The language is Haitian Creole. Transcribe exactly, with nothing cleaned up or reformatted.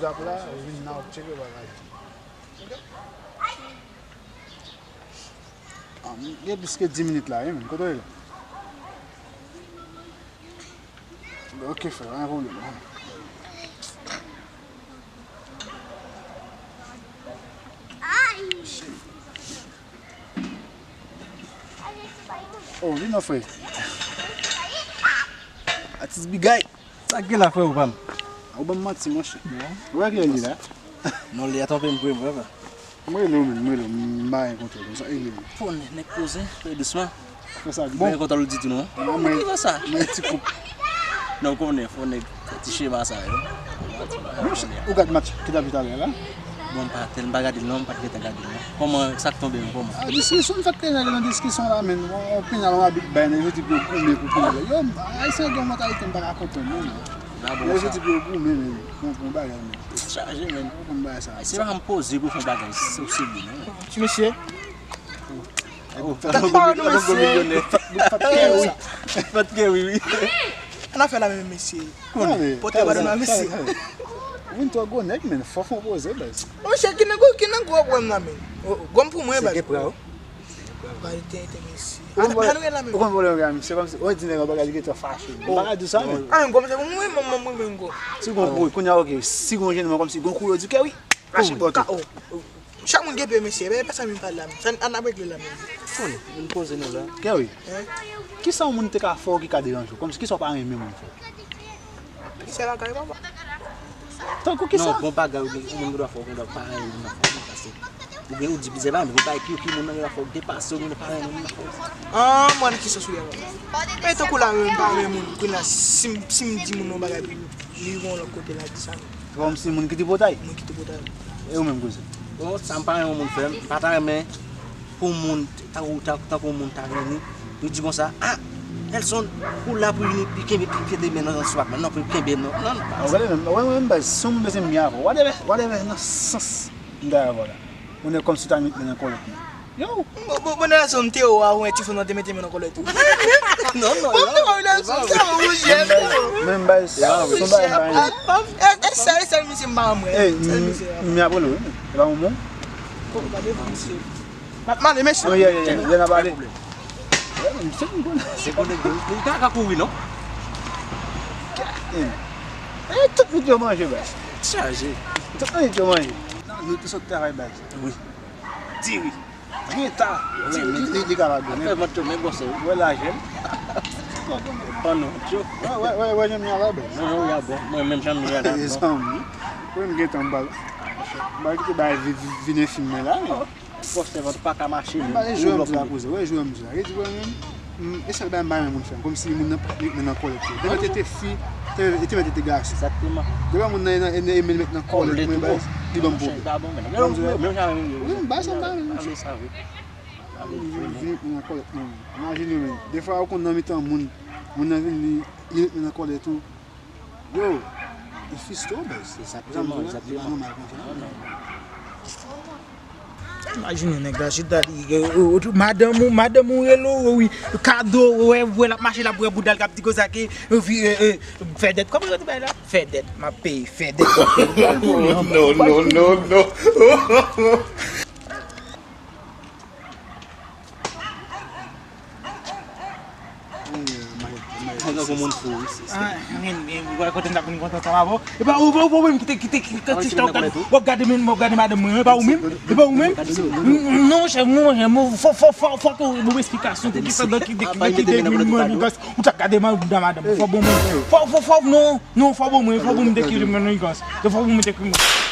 Ap la, ou vin la, ou tcheke bagay. Ah, gen plis ke dis minit la, wi, men. Kote w ye la? Ok, frè, pa gen pwoblèm. Oh, vin non, frè. Atis Bigay. Sa k gen la, frè, ou pa m? Ou ban m manti, monchè. Ou wè kilè li la? Non, li a twonpe m vre, vre, vre. Mwen rele w, men, mwen rele w, m pa gen kontwòl, sa rele w. Fò nèg, nèg poze, fè dousman. Fè sa, bon. Mwen gen kontwòl ditou, non. Non, mwen, mwen ti koup. Non, konnen, fò nèg fè ti chema sa yo. Monchè, ou gad match ki t ap jwe talè la? Bon, m pa tèl, m pa gade l non, m pa t gentan gade l non. Kòman, sa k tonbe yo, kòman? Ah, diskisyon, m fèk te nan diskisyon la, men. On, on pènal, on abit bay, nèg yo di pou yo goumen pou pènal. Yo, Ayisyen gen yon mantalite m pa ka konprann, non, men. Nèg yo di pou yo goumen, men. Bon, bon bagay, men. Tèt chaje, men. Bon bagay sa. Se pa m poze pou fè bagay, se w serye, non. Ti mesye. Oh, fat, fat, fat, fat, kè wi, wi. Ann afè la menm, mesye. Pote ba nou la, mesye. Ou vin twò gwo nèg, men. Fò fon poze, baz. Monchè, ki nan gwo, ki nan gwo pwoblèm nan, men. Gòm pou mwen, baz. Kalite, mesye. Ou konn vòlè, ou konn vòlè yon granm, se kòmsi, ou di nèg yon bagay, li gentan fache. M pa ka di sa, men. Ah, men gòm, se pou mwen, mwen, mwen, mwen, gòm. Si gon, kounye a, ok, si gon jennen, kòmsi, gon kou yo di kè wi. Rache bò tou. Chak moun gen pye, mesye. E pa sa m vin pale la, men. Sa, ann ap regle la, men. Konnen, vin poze nou la. Kè wi. Kisa yon moun te ka fè w ki ka deranje w? Kòmsi, kisa w pa renmen moun fè w? Sè bagay, papa. Tankou kisa? Non, gon bagay, ou gen, yon moun gen dwa fè w, gen dwa pa renmen moun nan fè w, pase. Ou gen, ou di plizyè bagay, men gon bagay ki, ki moun nan gen dwa fè w depase, ou gen dwa pa renmen moun nan fè w. Ah, mwen, ki sans ou ye, papa? Men tankou la, men m pa renmen moun, kounye a, si m, si m di moun yon bagay, li yon lòt kote la, di sa, non. Kòmsi moun ki tripotay. Moun ki tripotay. E ou menm, kouzen? Bon, sa m pa renmen moun fè m, m pa ta renmen pou moun, tankou, tankou, tankou moun ta vini, yo di konsa, ah, Nelson, ou la pou vini, pi kenbe, pi kenbe men nan sans pa, non, pou kenbe, non, non, non. Ou gade menm, ou menm, baz, si yon moun bezwen m byen avè w, whatever, whatever, nan sans m ta avè w la. Ou nèk kòmsi ta met men nan kòlèt mwen. Yo! Bon, bon, bon, Nelson, m te wè w, ou wè ti fanm nan te mete men nan kòlèt ou. Non, non, non. Bon, Nelson, sa, mon chè. Menm baz, son bagay, m pa renmen. E, e sèl, e sèl misye m pa renmen. Sèl misye. M ap rele w, wi. E pa yon bon? Fòk ou pa devan misye. M ap mande mesye. Wi, wi, wi, wi, n ap pale. Wi, misye m konnen. Se konnen ke ou pa ka kouri, non? E, tout moun yo manje, baz. Chaje. Tout moun yo manje. Non, nou te sot travay, baz. Wi. Diri. Byen ta. Li, li, li ka pa goumen. Apre vant yo, men gwosè, wi. Wè lajè l. Panno, tyo. Wè, wè, wè, wè, jan m ye a la, baz. Non, non, wi, a bon. Mwen menm jan m ye a la, non. Zanmi. Mwen m gen tan m ba l. M ba l kite bay vi-, vi-, vin enfim mwen la, men. Gwosè vant pa ka mache, men. M ba l jwe m di la, kouzen. Wè, jwe m di la. Redi wè menm. Mm, e sèl bagay m pa renmen moun fè m. Kòmsi moun nan pa met men nan kòlèt yo. Te mèt te fi, te, te mèt te gason. Egzakteman. Depi moun nan, nan, nan, nan met nan kòlèt mwen, baz, li ban m pwoblèm. Wi, m bay sa m pa renmen, monchè. Vin, vin met men nan kòlèt mwen. Imajine w, men. Defwa, ou konn nan mitan moun, moun nan vin, li, li met men nan kòlèt ou. Yo, e fisto, baz. Egzakteman, egzakteman. Imajine nèg la, chita li, madanm ou, madanm ou rele w, wi, kado, wè, wè, l ap mache, l ap wè bouda l, k ap di konsa ke, fè dèt. Kòman yo di bagay la? Fè dèt, m ap peye, fè dèt. Non, non, non, non. Mwen tankou moun fou, wi. Ou wè kote m t ap vin kontan ansanm avè w? E pa ou, e pa ou, e pa ou menm ki te, ki te, ki te, w ap gade men, w ap gade madanm mwen, e pa ou menm? E pa ou menm? Non, monchè, non, monchè, fò, fò, fò, fò ke w ban m esplikasyon pou kisa, nan ki, nan ki degrè mwen, ou t ap gade bouda madanm mwen, fò ban mwen, fò, fò, fò, non, non, fò ban mwen, fò ban m dekri mwen, non, fò ban m dekri mwen.